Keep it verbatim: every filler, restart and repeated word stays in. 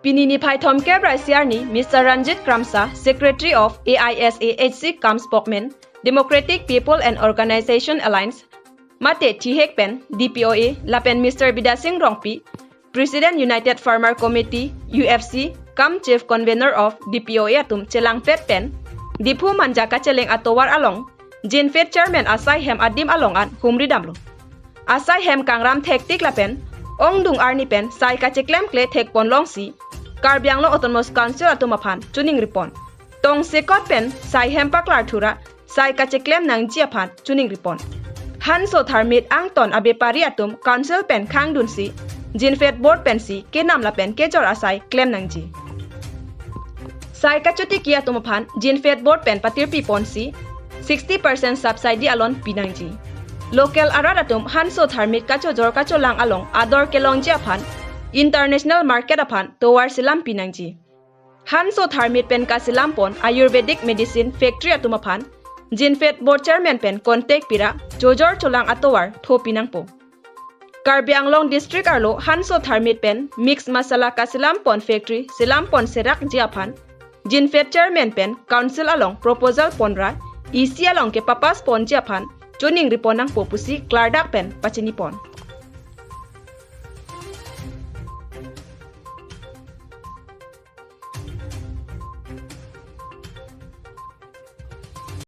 Pini niphai thomkep ra isi arni Mr Ranjit Kramsa, Secretary of AISAHC cum spokesman Democratic People and Organisation Alliance mate thihek pen DPOA lapen Mr Bidya Sing Rongpi, President United Farmer Committee, UFC cum Chief Convenor of DPOA atum chelangpet pen Diphu Manja kacheleng atovar along Ginfed Chairman asai hem adim along an humri damlo. Asai hem kangram thektik lapen ongdung arni pen sai kacheklemkle thekpon longsi Karbi Anglong Autonomous Council atum aphan choningripon. Tongsekot pen sai hem paklar thura sai kacheklem nangji aphan choningripon. Hanso Dharmit angton abepari atum Council pen khangdunsi Ginfed Board pensi kenam lapen kejor asai klem nangji. Sai kachotiki atum aphan Ginfed Board pen patirpi ponsi sixty percent subsidy alon pinangji. Local arat atum Hanso Dharmit kachojor kacholang along ador kelongji aphan international market aphan tovar selam pinangji. Hanso Dharmit pen kaselam pon Ayurvedic Medicine Factory atum aphan Ginfed Board Chairman pen contact pira chojor cholang atovar tho pinangpo. Karbi Anglong District arlo Hanso Dharmit pen Mix Masala kaselam pon factory selam pon serakji aphan Ginfed Chairman pen Council along proposal ponra EC along kepapass ponji aphan choningripon nangpo pusi klardak pen pachinipon.